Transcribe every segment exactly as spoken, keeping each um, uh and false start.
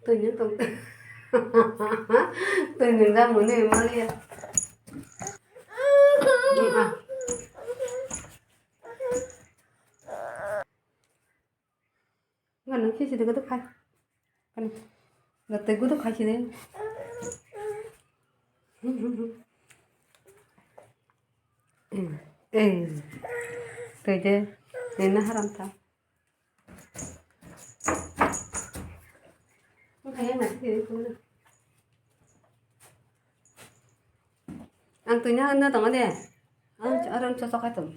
Twi nung tong. Twi nung da muni maliya. Ngan nung kisi de gudu khai. Kan. Gatte gudu khai sini. Eh, eh. Twi de. Nina haram ta. Ang twi na hwnna tongo de. Ang aro chosok hai tong.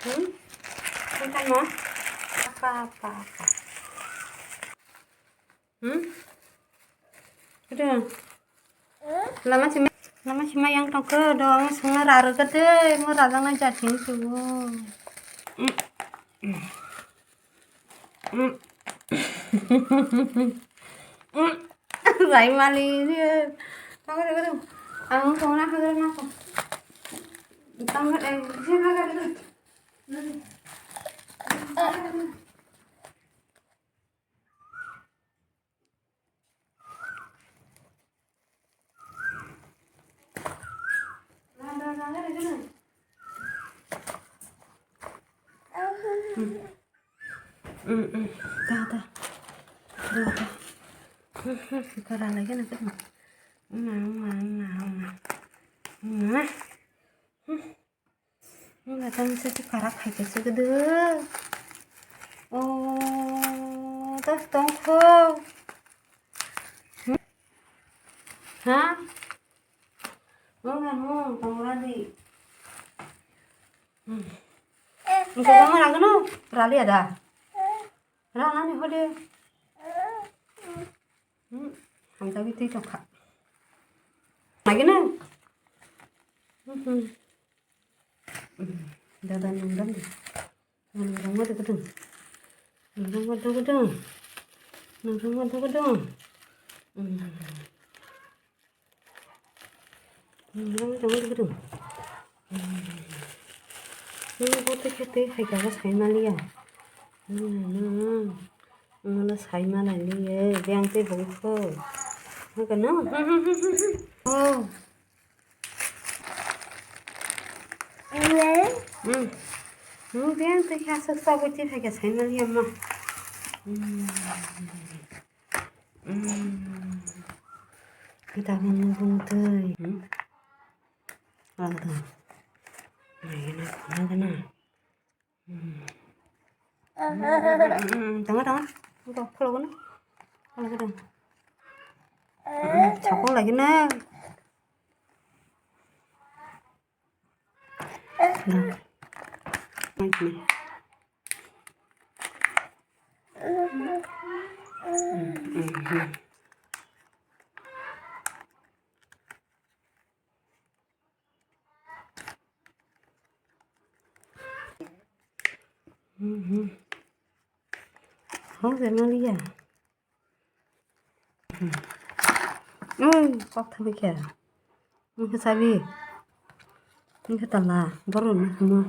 Hmm? Bukan, Ma? Apa, apa, apa? Hmm? Itu. Lama sima, lama sima yang tongkhe dong, sengna rarwkha de, mo rajaknai jachini sugo. Rai mali. Ang kona hagra nako. Tangga, eh, je hagra. Da, da. Da, da. Kara lagi na kan. Ma, ma, ma, ma. Ma. Wngkha tang se karak hai kaisa gede. Oh, tas tongkho. Hmm? Ha? Wngkha no, tongra di. Hmm. Wngkha tong ragno, rali ada. Ra nani hode. Hmm. Hamjagwi twi tongkha. Lagi na? Hmm. Dada nung dong. Nung dong ma dong dong. Nung dong ma dong dong. Nung dong ma dong dong. Nung dong ma dong dong. Nung bote kete hai jaga sai maliya. Nung, nung, nung. Nung sai malai liye. Biyang te bongkho. Nung kano? Oh. Hmm. Hmm, biyang tei khe aswk chabwi twi phaikha saimaliya ma. Hmm. Hmm. Kita mung mung twi. Hmm. Alda. Nai na khana gana. Hmm. Hmm, tanga, tanga. Engko khologo no. Khologo dong. Hmm, chakol lagi na. Dong. Thank you. Hmm, hmm, hmm. Mhm. Hong se maliya. Oi, kok thabi khe. Wngkhe sabi. Wngkhe tala. Borok ni himo.